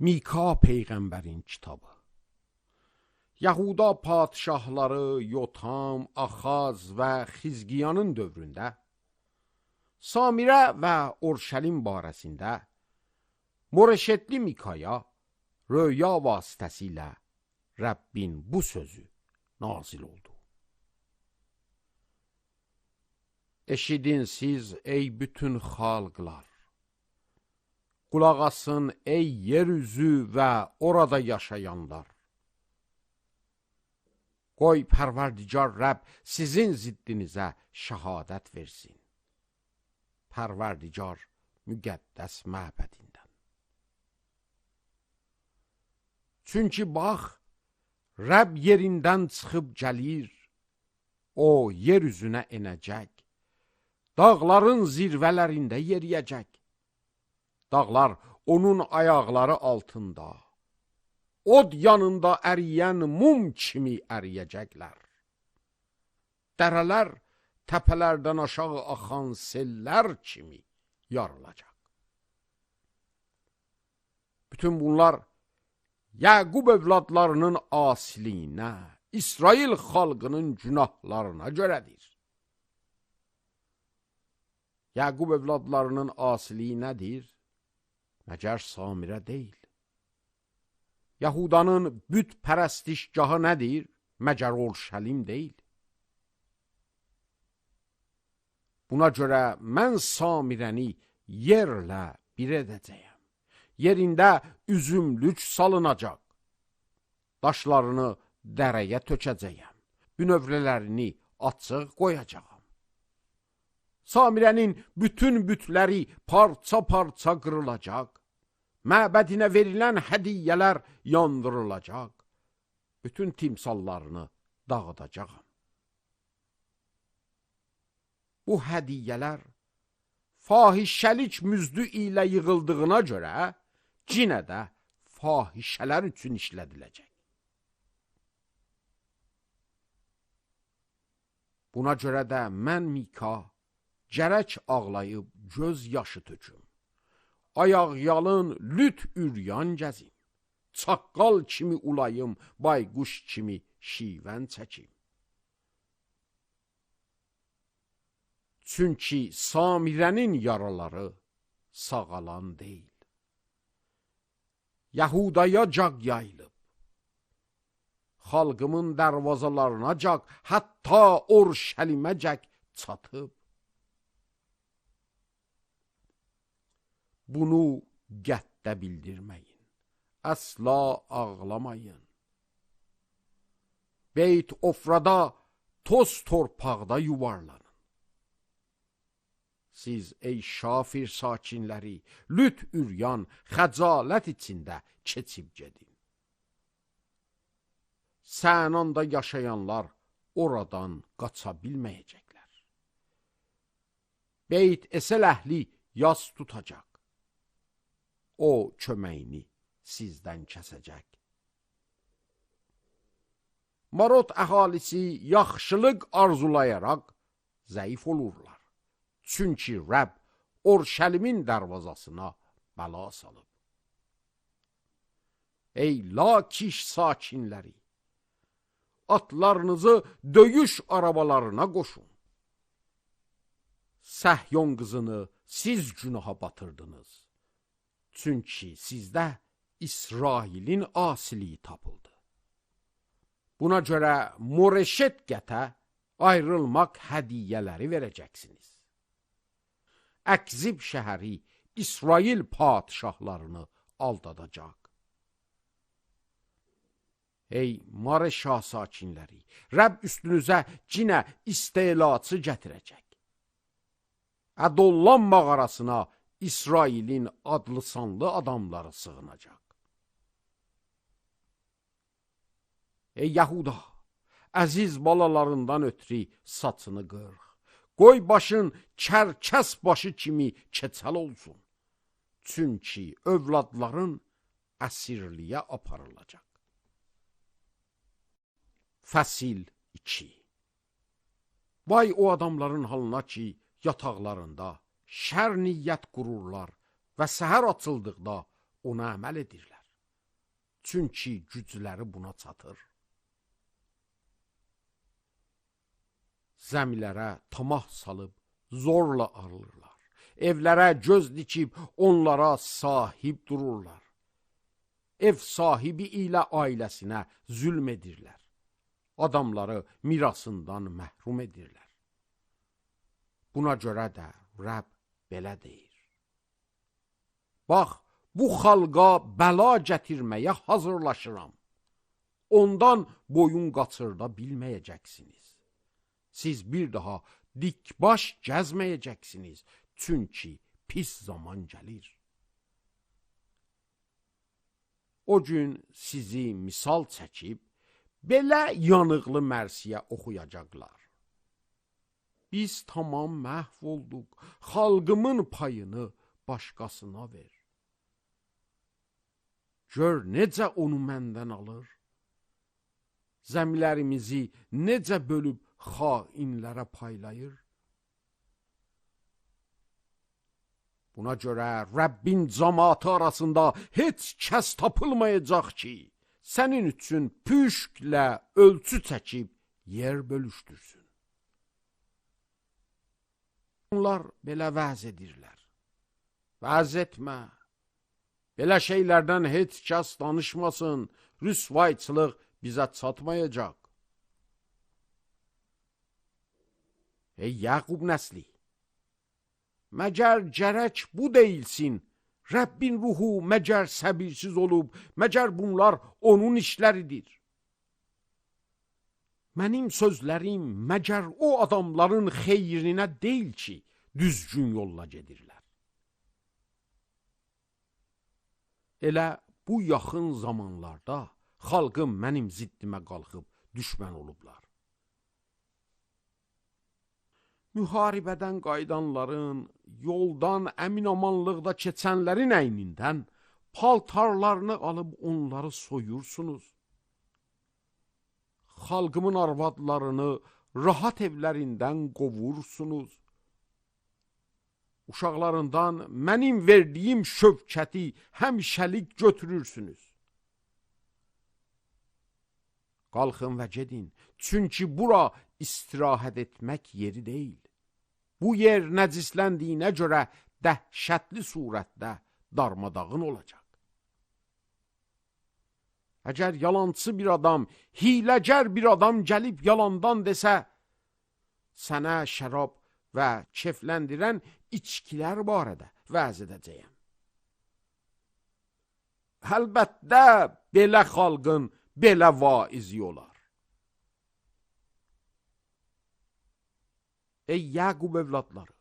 Mika peyğəmbərin kitabı. Yahuda padşahları Yotam, Axaz və Xizqiyanın dövründə Samirə və Orşəlim barəsində Moreşetli Mikaya röya vasitəsilə Rəbbin bu sözü nazil oldu. Eşidin siz, ey bütün xalqlar! Qulaq asın, ey yer üzü və orada yaşayanlar! Qoy Pərverdigar Rəbb sizin ziddinizə şəhadət versin. Pərverdigar müqəddəs məbədindən. Çünki bax, Rəbb yerindən çıxıb gəlir, o yer üzünə enəcək, dağların zirvələrində yeriyəcək. Dağlar onun ayaqları altında, od yanında əriyən mum kimi əriyəcəklər. Dərələr təpələrdən aşağı axan sellər kimi yarılacaq. Bütün bunlar Yaqub övladlarının asiliyinə, İsrail xalqının günahlarına görədir. Yaqub övladlarının asiliyi nədir? Məgər Samirə deyil. Yahudanın büt pərəstişgahı nədir? Məgər Orşəlim deyil. Buna görə mən Samirəni yerlə bir edəcəyəm. Yerində üzümlük salınacaq. Daşlarını dərəyə tökəcəyəm. Bünövrələrini açıq qoyacağam. Samirənin bütün bütləri parça-parça qırılacaq. Məbədinə verilən hədiyyələr yandırılacaq. Bütün timsallarını dağıdacağam. Bu hədiyyələr fahişəlik müzdü ilə yığıldığına görə cinə də fahişələr üçün işlədiləcək. Buna görə də mən Mika gərək ağlayıb göz yaşı töküm. Ayaq yalın lüt üryan gəzim. Çaqqal kimi ulayım, bayquş kimi şivən çəkim. Çünki Samirənin yaraları sağalan deyil. Yahudaya caq yayılıb. Xalqımın dərvazalarına caq, hətta Orşəlimə cək çatıb. Bunu Gətdə bildirməyin, əsla ağlamayın. Beyt Ofrada, toz torpaqda yuvarlanın. Siz ey Şafir sakinləri, lüt üryan, xəcalət içində keçib gedin. Sənanda yaşayanlar oradan qaça bilməyəcəklər. Beyt Esel əhli yas tutacaq. O köməyini sizdən kəsəcək. Marot əhalisi yaxşılıq arzulayaraq zəif olurlar. Çünki Rəbb Orşəlimin dərvazasına bəla salıb. Ey Lakiş sakinləri, atlarınızı döyüş arabalarına qoşun. Səhyon qızını siz günaha batırdınız. Çünki sizdə İsrailin asiliyi tapıldı. Buna görə Moreşet Gətə ayrılmaq hədiyyələri verəcəksiniz. Əqzib şəhəri İsrail padşahlarını aldadacaq. Ey Mareşa sakinləri, Rəbb üstünüzə cinə istilaçı gətirəcək. Ədollam mağarasına İsrailin adlı-sanlı adamları sığınacaq. Ey Yahuda, əziz balalarından ötrü saçını qırx. Qoy başın çərkəs başı kimi keçəl olsun. Çünki övladların əsirliyə aparılacaq. Fəsil 2. Vay o adamların halına ki, yataqlarında şər niyyət qururlar və səhər açıldıqda ona əməl edirlər. Çünki gücləri buna çatır. Zəmilərə tamah salıb zorla alırlar. Evlərə göz dikib onlara sahib dururlar. Ev sahibi ilə ailəsinə zülm edirlər. Adamları mirasından məhrum edirlər. Buna görə də Rəbb belə deyir. Bax, bu xalqa bəla gətirməyə hazırlaşıram. Ondan boyun qaçırda bilməyəcəksiniz. Siz bir daha dikbaş gəzməyəcəksiniz, çünki pis zaman gəlir. O gün sizi misal çəkib, belə yanıqlı mərsiyə oxuyacaqlar. Biz tamam məhv olduq, xalqımın payını başqasına ver. Gör necə onu məndən alır. Zəmilərimizi necə bölüb xainlərə paylayır. Buna görə Rəbbin cəmaatı arasında heç kəs tapılmayacaq ki, sənin üçün püşklə ölçü çəkib yer bölüşdürsün. Onlar belə vəz edirlər. Vəz etmə. Belə şeylərdən heç kəs danışmasın. Rüsvayçılıq bizə çatmayacaq. Ey Yaqub nəsli! Məgər gərək bu deyilsin? Rəbbin ruhu məgər səbirsiz olub, məgər bunlar onun işləridir? Mənim sözlərim məgər o adamların xeyrinə deyil ki, düzgün yolla gedirlər. Elə bu yaxın zamanlarda xalqım mənim ziddimə qalxıb düşmən olublar. Müharibədən qayıdanların, yoldan əmin-amanlıqda keçənlərin əynindən paltarlarını alıb onları soyursunuz. Xalqımın arvadlarını rahat evlərindən qovursunuz. Uşaqlarından mənim verdiyim şövkəti həmişəlik götürürsünüz. Qalxın və gedin, çünki bura istirahət etmək yeri deyil. Bu yer nəcisləndiyinə görə dəhşətli surətdə darmadağın olacaq. Əgər yalancı bir adam, hiləgər bir adam gəlib yalandan desə, sənə şərab və kefləndirən içkilər barədə vəz edəcəyəm. Əlbəttə, belə xalqın belə vaizi olar. Ey Yaqub evladları,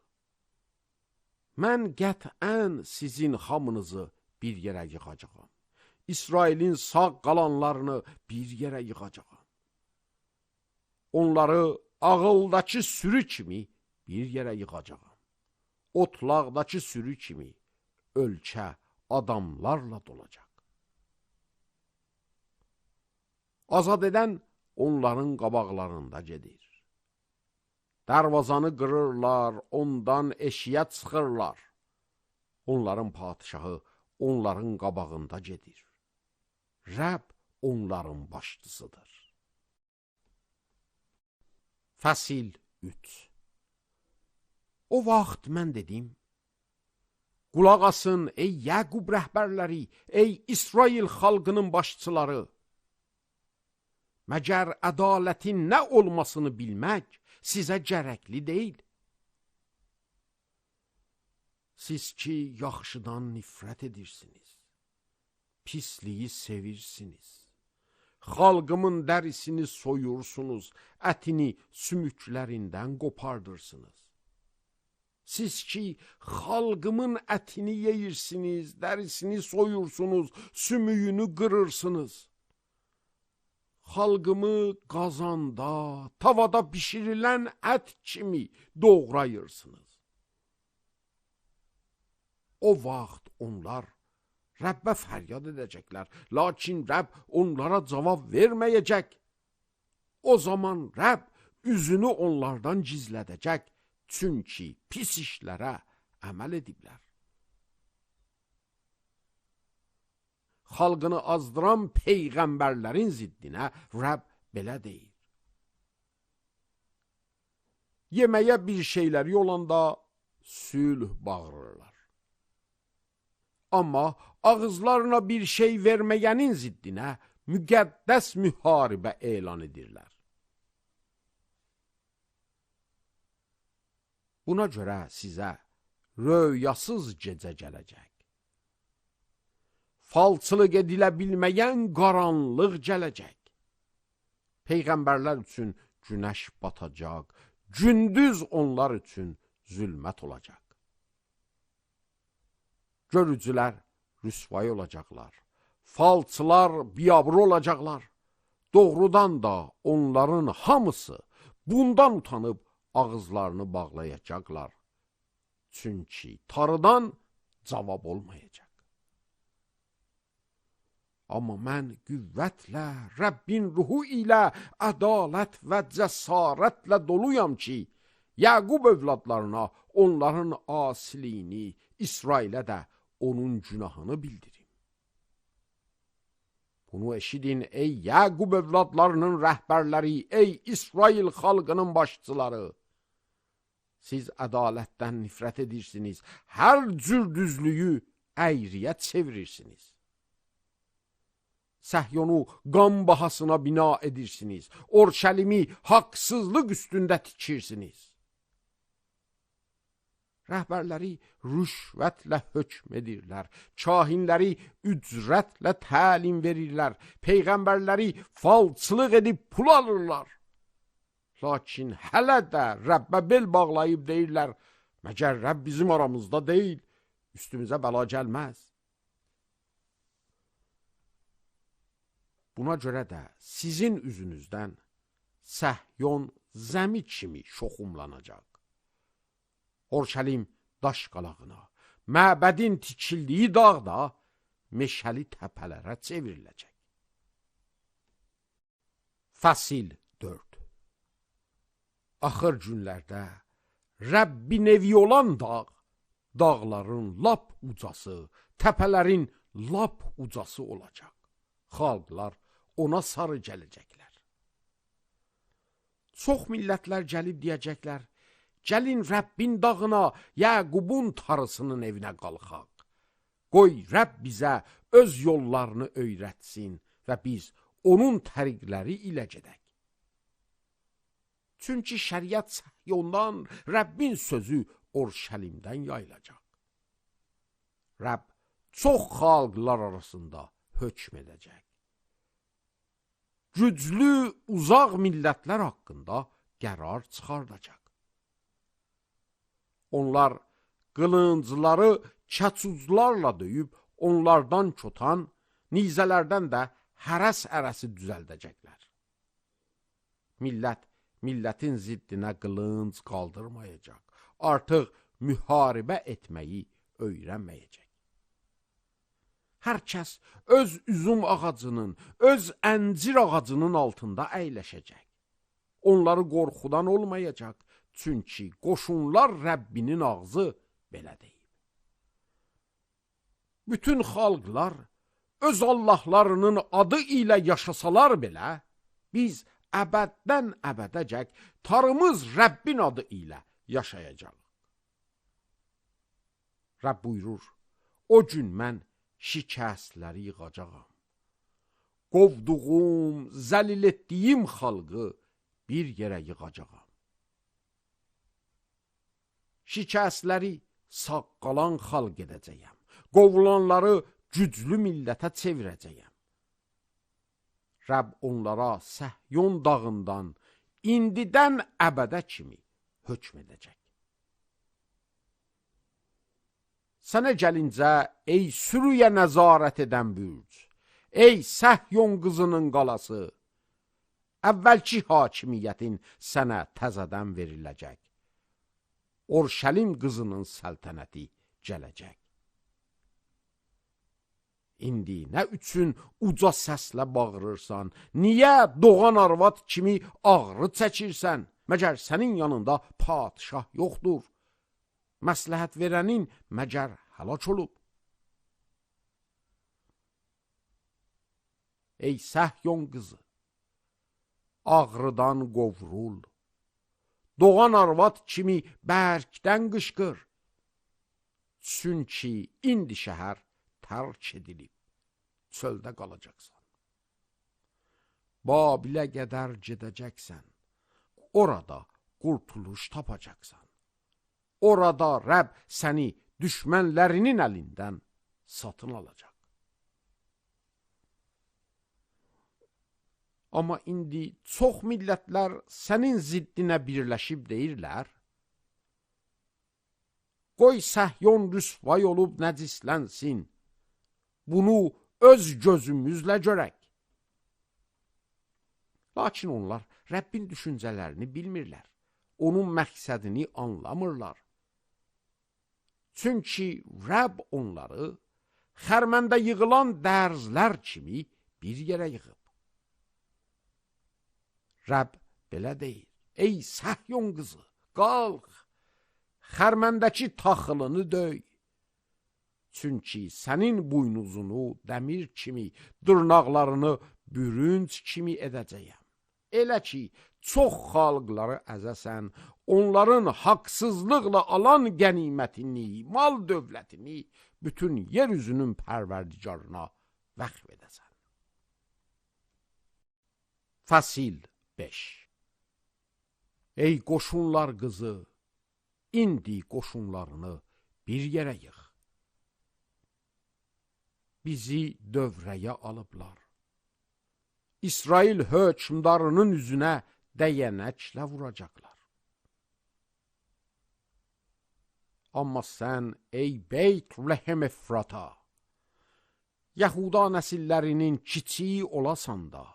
mən qətiyyən sizin hamınızı bir yerə yığacağam. İsrailin sağ qalanlarını bir yerə yığacağam. Onları ağıldakı sürü kimi bir yerə yığacağam. Otlaqdakı sürü kimi ölkə adamlarla dolacaq. Azad edən onların qabaqlarında gedir. Darvazanı qırırlar, ondan eşiyə çıxırlar. Onların padşahı onların qabağında gedir. Rəbb onların başçısıdır. Fəsil 3. O vaxt mən dedim, qulaq asın ey Yaqub rəhbərləri, ey İsrail xalqının başçıları. Məgər ədalətin nə olmasını bilmək sizə gərəkli deyil. Siz ki, yaxşıdan nifrət edirsiniz, pisliyi sevirsiniz, xalqımın dərisini soyursunuz, ətini sümüklərindən qopardırsınız. Siz ki, xalqımın ətini yeyirsiniz, dərisini soyursunuz, sümüyünü qırırsınız. Xalqımı qazanda, tavada bişirilən ət kimi doğrayırsınız. O vaxt onlar Rəbbə fəryad edəcəklər, lakin Rəbb onlara cavab verməyəcək. O zaman Rəbb üzünü onlardan gizlədəcək, çünki pis işlərə əməl ediblər. xalqını azdıran peyğəmbərlərin ziddinə Rəbb belə deyir. Yeməyə bir şeyləri olanda sülh bağırırlar. Amma ağızlarına bir şey verməyənin ziddinə müqəddəs müharibə elan edirlər. Buna görə sizə röyasız gecə gələcək. Falçılıq edilə bilməyən qaranlıq gələcək. Peyğəmbərlər üçün günəş batacaq, gündüz onlar üçün zülmət olacaq. Görücülər rüsvay olacaqlar, falçılar biabır olacaqlar. Doğrudan da onların hamısı bundan utanıb ağızlarını bağlayacaqlar. Çünki tarıdan cavab olmayacaq. Amma mən qüvvətlə, Rəbbin ruhu ilə, ədalət və cəsarətlə doluyam ki, Yaqub övladlarına onların asiliyini, İsrailə də onun günahını bildirim. Bunu eşidin ey Yaqub övladlarının rəhbərləri, ey İsrail xalqının başçıları. Siz ədalətdən nifrət edirsiniz, hər cür düzlüyü əyriyə çevirirsiniz. Səhyonu qan bahasına bina edirsiniz, Orşəlimi haqsızlıq üstündə tikirsiniz. Rəhbərləri rüşvətlə hökm edirlər, kahinləri ücrətlə təlim verirlər, peyğəmbərləri falçılıq edib pul alırlar. Lakin hələ də Rəbbə bel bağlayıb deyirlər, məgər Rəbb bizim aramızda deyil, üstümüzə bəla gəlməz. Buna görə də sizin üzünüzdən Səhyon zəmi kimi şoxumlanacaq. Orşəlim daş qalağına, məbədin tikildiyi dağ da meşəli təpələrə çevriləcək. Fəsil 4. Axır günlərdə Rəbbin evi olan dağ, dağların lap ucası, təpələrin lap ucası olacaq. Xalqlar ona sarı gələcəklər. Çox millətlər gəlib deyəcəklər, gəlin Rəbbin dağına, Yaqubun tarısının evinə qalxaq. Qoy Rəbb bizə öz yollarını öyrətsin və biz onun təriqləri ilə gedək. Çünki şəriət Səhyondan, Rəbbin sözü Orşəlimdən yayılacaq. Rəbb çox xalqlar arasında hökm edəcək. Güclü, uzaq millətlər haqqında qərar çıxardacaq. Onlar qılıncları kəçuzlarla döyüb, onlardan çotan, nizələrdən də hərəs-ərəsi düzəldəcəklər. Millət, millətin ziddinə qılınc qaldırmayacaq. Artıq müharibə etməyi öyrənməyəcək. Hər kəs öz üzüm ağacının, öz əncir ağacının altında əyləşəcək. Onları qorxudan olmayacaq, çünki qoşunlar Rəbbinin ağzı belə deyib. Bütün xalqlar öz Allahlarının adı ilə yaşasalar belə, biz əbəddən əbədəcək tarımız Rəbbin adı ilə yaşayacaq. Rəbb buyurur, o gün mən şikəstləri yığacağam. Qovduğum, zəlil etdiyim xalqı bir yerə yığacağam. Şikəstləri sağ qalan xalq edəcəyəm. Qovulanları güclü millətə çevirəcəyəm. Rəbb onlara Səhyon dağından indidən əbədə kimi hökm edəcək. Sənə gəlincə, ey sürüyə nəzarət edən bürc, ey Səhyon qızının qalası, əvvəlki hakimiyyətin sənə təzədən veriləcək. Orşəlim qızının səltənəti gələcək. İndi nə üçün uca səslə bağırırsan? Niyə doğan arvad kimi ağrı çəkirsən? Məgər sənin yanında padşah yoxdur? Məsləhət verənin məgər həlak olub? Ey Səhyon qızı, ağrıdan qovrul. Doğan arvad kimi bərkdən qışqır. Çünki indi şəhər tərk edilib, çöldə qalacaqsan. Babilə qədər gedəcəksən, orada qurtuluş tapacaqsan. Orada Rəbb səni düşmənlərinin əlindən satın alacaq. Amma indi çox millətlər sənin ziddinə birləşib deyirlər, qoy Səhyon rüsvay olub nəcislənsin, bunu öz gözümüzlə görək. Lakin onlar Rəbbin düşüncələrini bilmirlər, onun məqsədini anlamırlar. Çünki Rəbb onları xərməndə yığılan dərzlər kimi bir yerə yığıb. Rəbb belə deyir, ey Səhyon qızı, qalx, xərməndəki taxılını döy. Çünki sənin buynuzunu dəmir kimi, dırnaqlarını bürünc kimi edəcəyəm. Elə ki, çox xalqları əzəsən, onların haqsızlıqla alan qənimətini, mal dövlətini bütün yer üzünün pərverdigarına vəqf edəsən. Fəsil 5. Ey qoşunlar qızı, indi qoşunlarını bir yerə yığ. Bizi dövrəyə alıblar. İsrail hökmdarının üzünə dəyənəklə vuracaqlar. Amma sən, ey Beyt-Lehem Efrata, Yahuda nəsillərinin kiçiyi olasan da,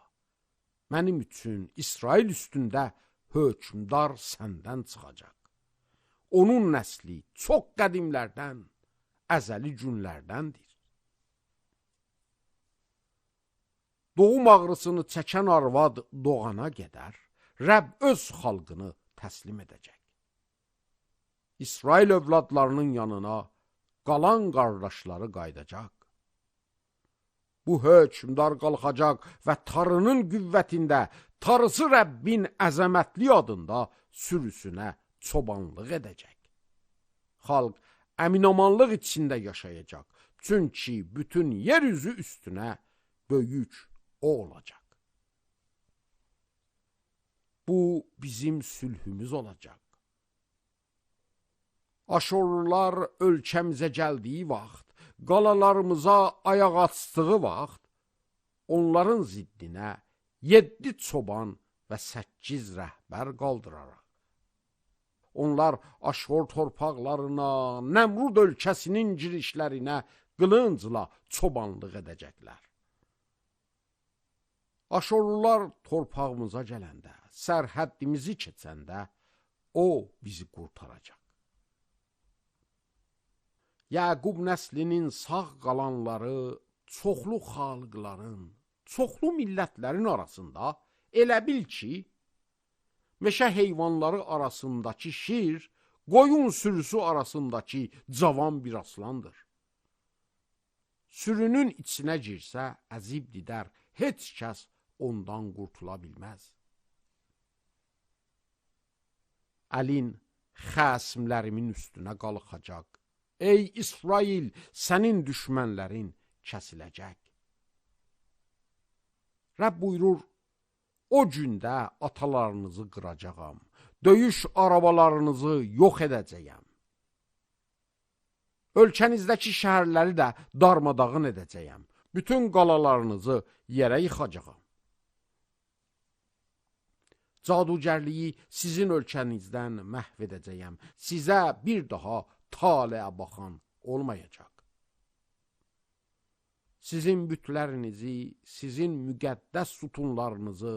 mənim üçün İsrail üstündə hökmdar səndən çıxacaq. Onun nəsli çox qədimlərdən, əzəli günlərdəndir. Doğum ağrısını çəkən arvad doğana qədər Rəbb öz xalqını təslim edəcək. İsrail övladlarının yanına qalan qardaşları qayıdacaq. Bu hökmdar qalxacaq və tarının qüvvətində, tarısı Rəbbin əzəmətli adında sürüsünə çobanlıq edəcək. Xalq əminamanlıq içində yaşayacaq, çünki bütün yer üzü üstünə böyük o olacaq. Bu bizim sülhümüz olacaq. Aşurlular ölkəmizə gəldiyi vaxt, qalalarımıza ayaq açdığı vaxt, onların ziddinə 7 çoban və 8 rəhbər qaldıraraq. Onlar Aşur torpaqlarına, Nəmrud ölkəsinin girişlərinə qılıncla çobanlıq edəcəklər. Aşurlular torpağımıza gələndə, sərhəddimizi keçəndə o bizi qurtaracaq. Yaqub nəslinin sağ qalanları çoxlu xalqların, çoxlu millətlərin arasında elə bil ki, meşə heyvanları arasındakı şir, qoyun sürüsü arasındakı cavan bir aslandır. Sürünün içinə girsə, əzib didər, heç kəs ondan qurtula bilməz. Əlin xəsmlərimin üstünə qalxacaq. Ey İsrail, sənin düşmənlərin kəsiləcək. Rəbb buyurur, o gündə atalarınızı qıracağam, döyüş arabalarınızı yox edəcəyəm. Ölkənizdəki şəhərləri də darmadağın edəcəyəm, bütün qalalarınızı yerə yıxacağam. Cadugərliyi sizin ölkənizdən məhv edəcəyəm, sizə bir daha taleə baxan olmayacaq. Sizin bütlərinizi, sizin müqəddəs sütunlarınızı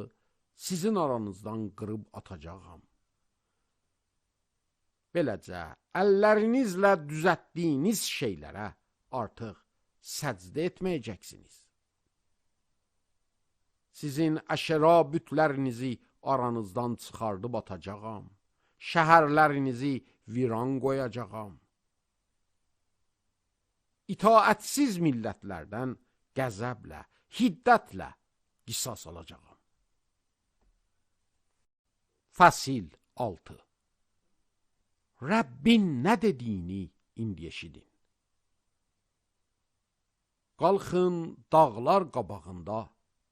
sizin aranızdan qırıb atacağam. Beləcə, əllərinizlə düzəltdiyiniz şeylərə artıq səcdə etməyəcəksiniz. Sizin əşəra bütlərinizi aranızdan çıxardıb atacağam. Şəhərlərinizi viran qoyacağam. İtaətsiz millətlərdən qəzəblə, hiddətlə qisas alacağam. Fəsil 6. Rəbbin nə dediyini indi eşidin. Qalxın dağlar qabağında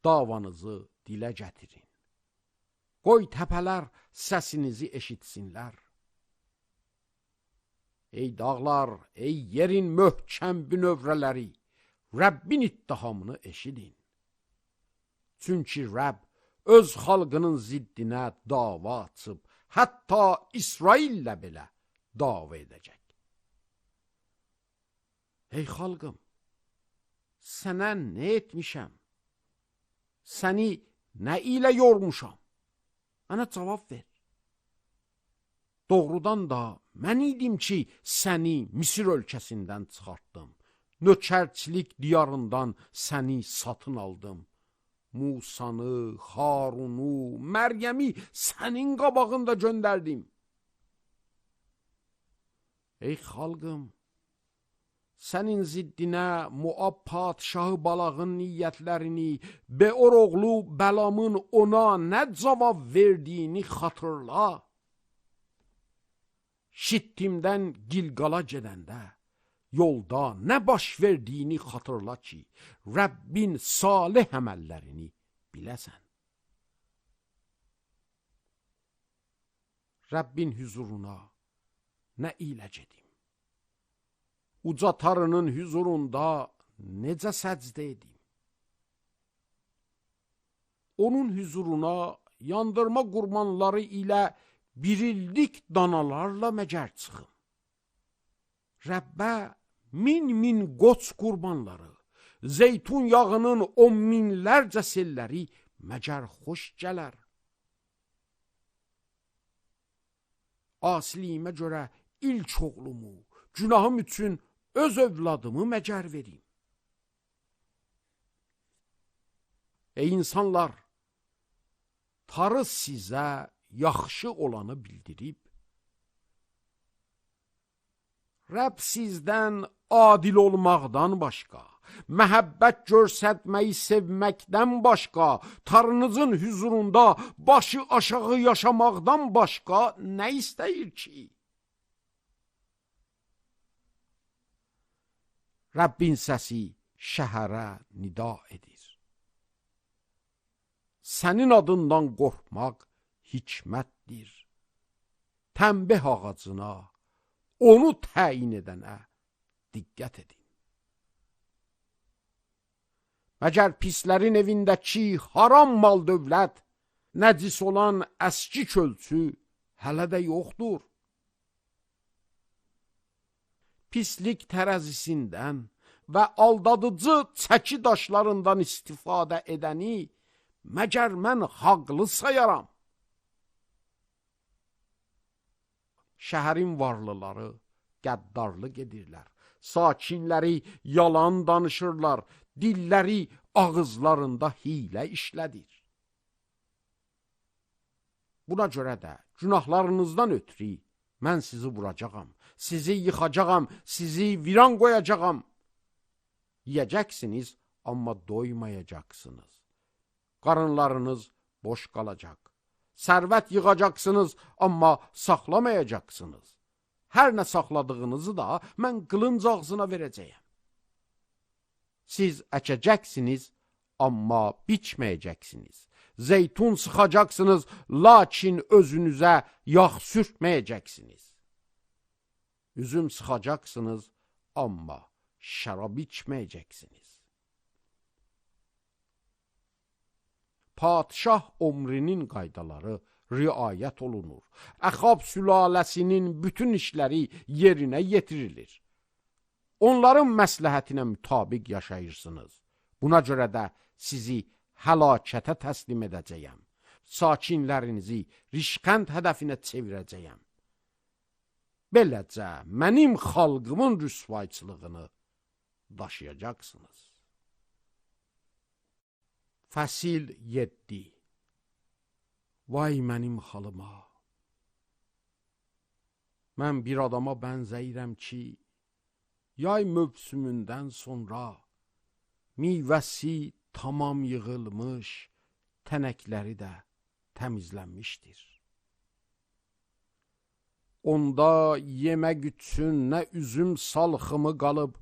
davanızı dilə gətirin. Qoy təpələr səsinizi eşitsinlər. Ey dağlar, ey yerin möhkəm bünövrələri, Rəbbin ittihamını eşidin. Çünki Rəbb öz xalqının ziddinə dava açıb, hətta İsraillə belə dava edəcək. Ey xalqım, sənə nə etmişəm? Səni nə ilə yormuşam? Mənə cavab ver. Doğrudan da mən idim ki, səni Misir ölkəsindən çıxartdım. Nökərçilik diyarından səni satın aldım. Musanı, Harunu, Məryəmi sənin qabağında göndərdim. Ey xalqım, sənin ziddinə Moab padşahı Balağın niyyətlərini, Beor oğlu Bəlamın ona nə cavab verdiyini xatırla. Şittimdən Gilqala gedəndə yolda nə baş verdiyini xatırla ki, Rəbbin salih əməllərini biləsən. Rəbbin hüzuruna nə ilə gedim? Uca Tanrının hüzurunda necə səcdə edim? Onun hüzuruna yandırma qurbanları ilə birildik danalarla məcər çıxım. Rəbbə min-min qoç qurbanları, zeytun yağının on minlərcə selləri məcər xoş gələr. Asiliyimə görə ilk oğlumu, günahım üçün öz övladımı məcər verim. Ey insanlar, Tarı sizə yaxşı olanı bildirib, Rəbb sizdən adil olmaqdan başqa, məhəbbət göstərməyi sevməkdən başqa, Tanrınızın hüzurunda başı aşağı yaşamaqdan başqa nə istəyir ki? Rəbbin səsi şəhərə nida edir. Sənin adından qorxmaq hikmətdir. Tənbih ağacına, onu təyin edənə diqqət edin. Məgər pislərin evindəki haram mal dövlət, nəcis olan əski kölçü hələ də yoxdur. Pislik tərəzisindən və aldadıcı çəki daşlarından istifadə edəni məgər mən haqlı sayaram? Şəhərin varlıları qəddarlıq edirlər, sakinləri yalan danışırlar, dilləri ağızlarında hiylə işlədir. Buna görə də günahlarınızdan ötrü mən sizi vuracağam, sizi yıxacağam, sizi viran qoyacağam. Yiyəcəksiniz, amma doymayacaqsınız. Qarınlarınız boş qalacaq. Sərvət yığacaqsınız, amma saxlamayacaqsınız. Hər nə saxladığınızı da mən qılınc ağzına verəcəyəm. Siz əkəcəksiniz, amma biçməyəcəksiniz. Zeytun sıxacaqsınız, lakin özünüzə yağ sürtməyəcəksiniz. Üzüm sıxacaqsınız, amma şərab içməyəcəksiniz. Padşah Omrinin qaydaları riayət olunur. Əxab sülaləsinin bütün işləri yerinə yetirilir. Onların məsləhətinə mütabiq yaşayırsınız. Buna görə də sizi həlakətə təslim edəcəyəm. Sakinlərinizi rişxənd hədəfinə çevirəcəyəm. Beləcə mənim xalqımın rüsvayçılığını daşıyacaqsınız. Fəsil 7. Vay mənim halıma! Mən bir adama bənzəyirəm ki, yay mövsümündən sonra meyvəsi tamam yığılmış, tənəkləri də təmizlənmişdir. Onda yemək üçün nə üzüm salxımı qalıb,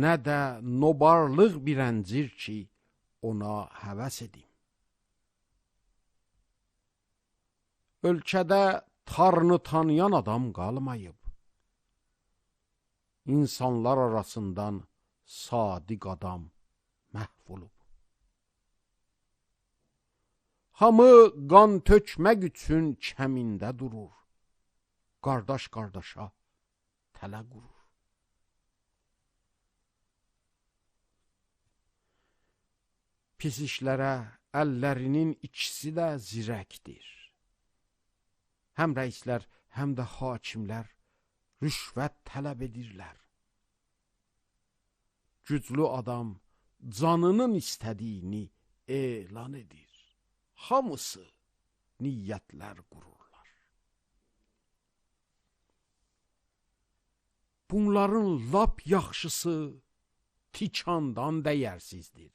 nə də nobarlıq bir əncir ki, ona həvəs edim. Ölkədə tarını tanıyan adam qalmayıb. İnsanlar arasından sadiq adam məhv olub. Hamı qan tökmək üçün kəmində durur. Qardaş qardaşa tələ qurur. Pis işlərə əllərinin ikisi də zirəkdir. Həm rəislər, həm də hakimlər rüşvət tələb edirlər. Güclü adam canının istədiyini elan edir. Hamısı niyyətlər qururlar. Bunların lap yaxşısı tikandan dəyərsizdir.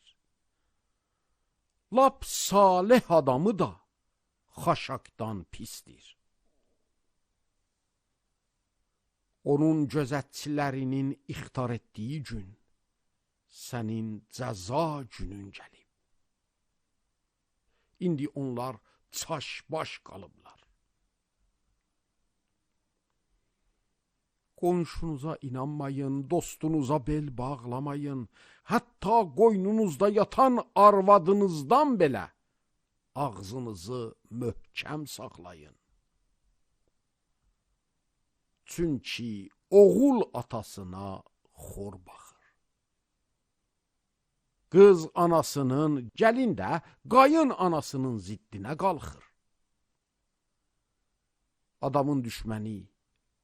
Lap salih adamı da xaşaqdan pisdir. Onun gözətçilərinin ixtar etdiyi gün sənin cəza günün gəlib. İndi onlar çaşbaş qalıblar. Qonşunuza inanmayın, dostunuza bel bağlamayın. Hətta qoynunuzda yatan arvadınızdan belə ağzınızı möhkəm saxlayın. Çünki oğul atasına xor baxır. Qız anasının, gəlin də qayın anasının ziddinə qalxır. Adamın düşməni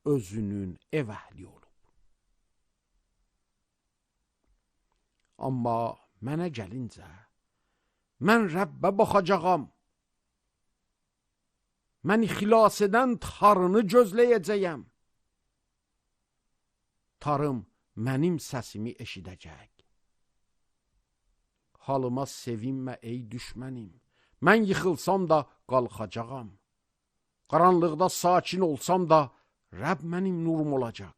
özünün ev əhli olub. Amma mənə gəlincə, mən Rəbbə baxacağam. Məni xilas edən tarını gözləyəcəyəm. Tarım mənim səsimi eşidəcək. Halıma sevinmə ey düşmənim. Mən yıxılsam da qalxacağam. Qaranlıqda sakin olsam da Rəbb mənim nurum olacaq.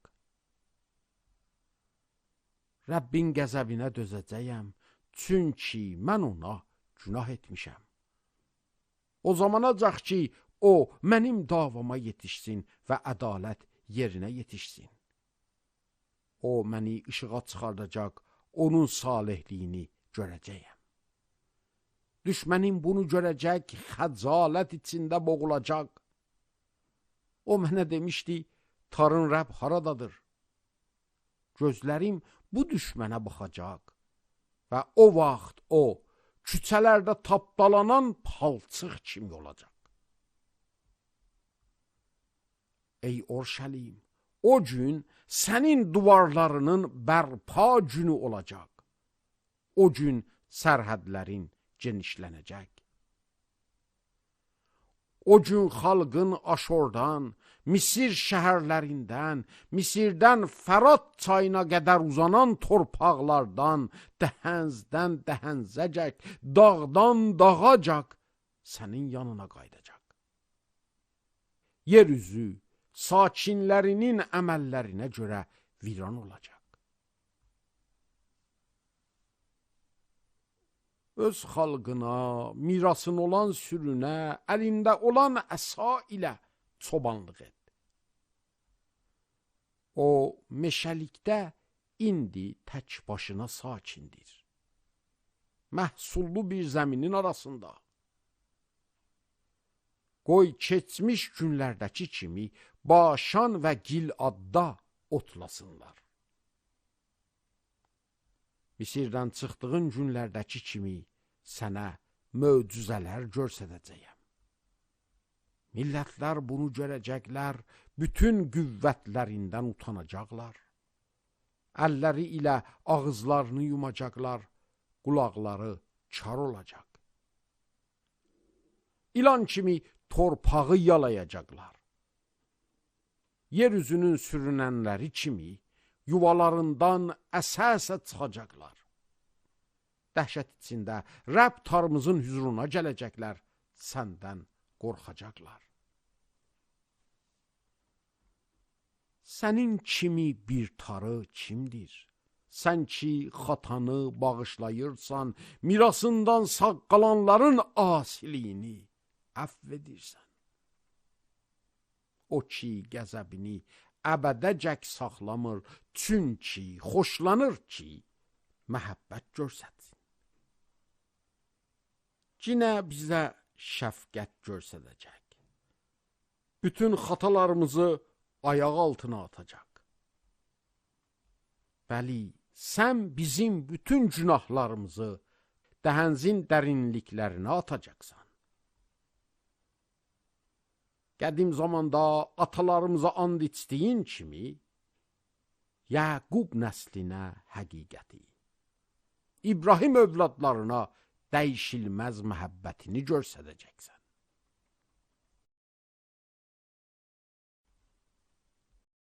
Rəbbin qəzəbinə dözəcəyəm, çünki mən ona günah etmişəm. O zamanacaq ki, o mənim davama yetişsin və ədalət yerinə yetişsin. O məni işığa çıxardacaq, onun salihliyini görəcəyəm. Düşmənim bunu görəcək, xəcalət içində boğulacaq. O mənə demişdi, tarın Rəbb haradadır? Gözlərim bu düşmənə baxacaq və o vaxt o, küçələrdə tapdalanan palçıq kimi olacaq. Ey Orşəlim, o gün sənin duvarlarının bərpa günü olacaq. O gün sərhədlərin genişlənəcək. O gün xalqın Aşordan, Misir şəhərlərindən, Misirdən Fərat çayına qədər uzanan torpaqlardan, dəhənzdən dəhənzəcək, dağdan dağacaq sənin yanına qayıdacaq. Yer üzü sakinlərinin əməllərinə görə viran olacaq. Öz xalqına, mirasın olan sürünə, əlində olan əsa ilə çobanlıq et. O, meşəlikdə indi tək başına sakindir. Məhsullu bir zəminin arasında. Qoy keçmiş günlərdəki kimi Başan və Giladda otlasınlar. Misirdən çıxdığın günlərdəki kimi sənə möcüzələr göstərəcəyəm. Millətlər bunu görəcəklər, bütün qüvvətlərindən utanacaqlar. Əlləri ilə ağızlarını yumacaqlar, qulaqları kar olacaq. İlan kimi torpağı yalayacaqlar. Yer üzünün sürünənləri kimi yuvalarından əsə-əsə çıxacaqlar. Dəhşət içində Rəbb tarımızın hüzuruna gələcəklər, səndən qorxacaqlar. Sənin kimi bir tarı kimdir? Sən ki, xatanı bağışlayırsan, mirasından sağ qalanların asiliyini əfv edirsən. O ki, qəzəbini əbədəcək saxlamır, çünki xoşlanır ki, məhəbbət göstərsin. Yenə bizə şəfqət göstərəcək. Bütün xatalarımızı ayaq altına atacaq. Bəli, sən bizim bütün günahlarımızı dəhənzin dərinliklərinə atacaqsan. Qədim zamanda atalarımıza and içdiyin kimi, Yaqub nəslinə həqiqəti, İbrahim övladlarına dəyişilməz məhəbbətini göstərəcəksən.